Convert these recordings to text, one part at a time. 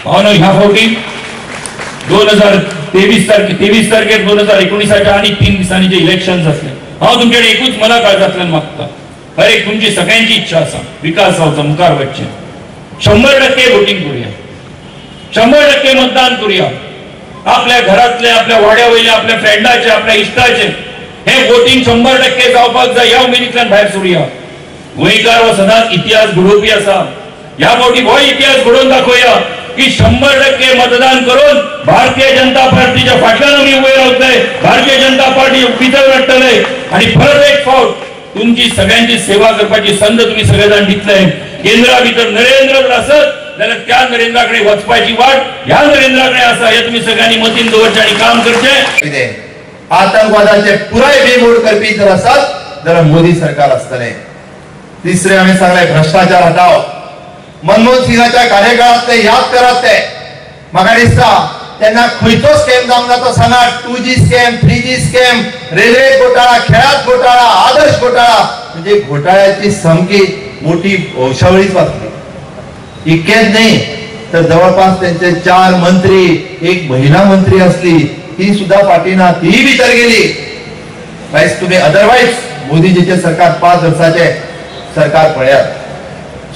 भावना ह्या फावटी 2023 तारखे 23 तारखेर 2019 आनी 3 दिसांनी जे इलेक्शन जातले, हांव तुमचे कडेन एकूच मना काळजांतल्यान मागता, हर एक तुमची सगळ्यांची इच्छा आसा विकास जावचो, मुखार वचचें, 100% वोटींग करुया, 100% मतदान करुया. आपल्या घरांतले, आपल्या वाड्या वयले, आपल्या फ्रेंडाचे, आपल्या इश्टाचे हे वोटींग 100% जावपाक जाय. ह्या उमेदींतल्यान भायर सरुया. गोंयकार हो सदांच इतिहास घडोवपी आसा. ह्या फावटी हो इतिहास घडोवन दाखोवया की 100% मतदान करून भारतीय जनता पार्टीच्या फाटल्यान आमी उबे रावतले, भारतीय जनता पार्टी भितर हाडटले आनी परत एक फावट तुमची सगळ्यांची सेवा करपाची संद तुमी सगळे जाण दितले. केंद्रा भितर नरेंद्र जर आसत जाल्यार त्या नरेंद्रा कडेन वचपाची वाट ह्या नरेंद्रा कडेन आसा, हे तुमी सगळ्यांनी मतीन दवरचें आनी काम करचें. आतंकवादाचे पुराय बेमोड करपी जर आसत जाल्यार मोदी सरकार आसतलें. तिसरें आमी सांगलें भ्रष्टाचार हटाव. मनमोहन सिंगाच्या कार्यकाळांतले याद करात ते, म्हाका दिसता तेन्ना खंयचो स्कॅम जावंक ना तो सांगा. 2G scam, 3G scam, railway घोटाळा, खेळात घोटाळा, आदर्श घोटाळा, म्हणजे घोटाळ्याची सामकी मोठी वंशावळीच वाचली. इतकेच न्ही तर जवळपास त्यांचे 4 मंत्री, एक महिला मंत्री असली ती सुद्धा फाटी ना, तीय भितर गेली. फायज तुम्ही अदरवायज मोदीजीचे सरकार 5 वर्साचे सरकार पळयात,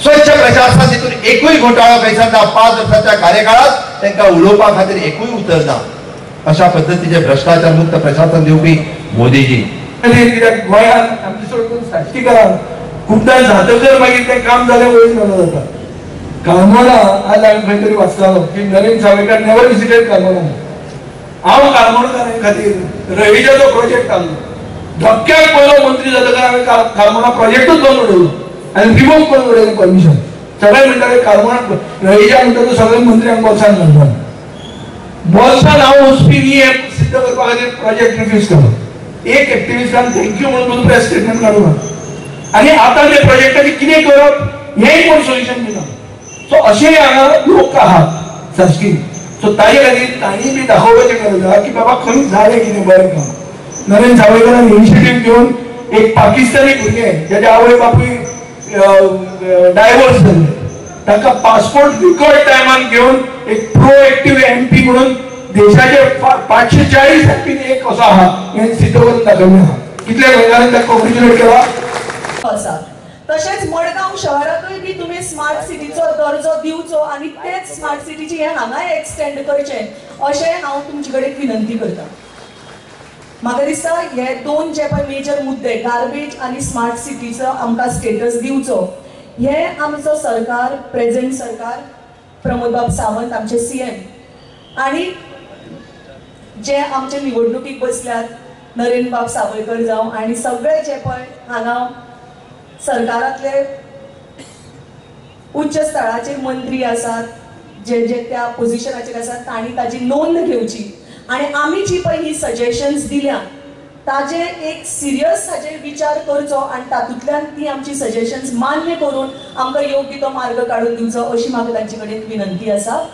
स्वच्छ प्रशासन, तितून एकूय घोटाळो खंयसर ना. 5 वर्साच्या कार्यकाळात तांकां उलोवपा खातीर एकूय उतर ना. अशा पद्दतीचे भ्रष्टाचार मुक्त प्रशासन दिवपी मोदीजी. कित्याक गोंयांत आमचे सोडून साश्टीकारान खूबदां जातकर मागीर तें काम जालें वयर जालो जाता. कार्मोणा आज हांवें खंय तरी वाचतालो की नरेंद्र सावयकार नेवर विजिटेड कार्मोणा. हांव कार्मोणकारां खातीर रवीजाचो प्रोजेक्ट आसलो, धक्क्याक पयलो मंत्री जातकर हांवें कार्मोणा प्रोजेक्टूच बंद उडयलो आनी रिवोक करून उडयलें परमिशन. सगळे म्हणटाले कार्मोणा रवीजा म्हणटा तो सगळे मंत्र्यांक बोल्सान घालता, बोल्सान हांव वचपी न्ही हें सिद्ध करपा खातीर प्रोजेक्ट रिफ्यूज केलो. एक एक्टिविस्टान thank you म्हणून प्रेस स्टेटमेंट काडूं ना आनी आतां त्या प्रोजेक्टाचें कितें करप हेंय कोण सोल्युशन दिना. सो अशें हांगा लोक आहात साश्टी. सो ताजे खातीर तांणी बी दाखोवपाचें गरज आहा की बाबा खंय जालें कितें बरें काम. नरेंद्र सावयकारान इनिशिएटीव घेवन एक पाकिस्तानी भुरगें ज्याचे आवय बापूय डायवोर्स जाल्ले तांकां पासपोर्ट रिकॉर्ड टायमान घेवन एक प्रोएक्टीव एमपी म्हणून देशाचे 540 एमपी एक असो आहा हें सिद्ध करून दाखयलें आहा. कितल्या गोंयकारांनी ताका कॉंग्रेच्युलेट केला आसा. तशेंच मडगांव शहरांतूय बी तुमी स्मार्ट सिटीचो दर्जो दिवचो आनी तेच स्मार्ट सिटीची हें हांगाय एक्सटेंड करचें अशें हांव तुमचे कडेन विनंती करता. म्हाका दिसता हे 2 जे पळय मेजर मुद्दे गार्बेज आनी स्मार्ट सिटीचो आमकां स्टेटस दिवचो, हे आमचो सरकार, प्रेझेंट सरकार, प्रमोदबाब सावंत आमचे CM आनी जे आमचे निवडणुकीक बसल्यात नरेंद्रबाब सावयकर जावं आनी सगळे जे पळय हांगा सरकारांतले उच्च स्तराचेर मंत्री आसात, जे जे त्या पोजिशनाचेर आसात तांणी ताजी नोंद घेवची आनी आमी जी पळय ही सजेशन्स दिल्या ताजे एक सिरियस ताजेर विचार करचो आनी तातूंतल्यान ती आमची सजेशन्स मान्य करून आमकां योग्य तो मार्ग काडून दिवचो अशी म्हाका तांचे कडेन विनंती आसा.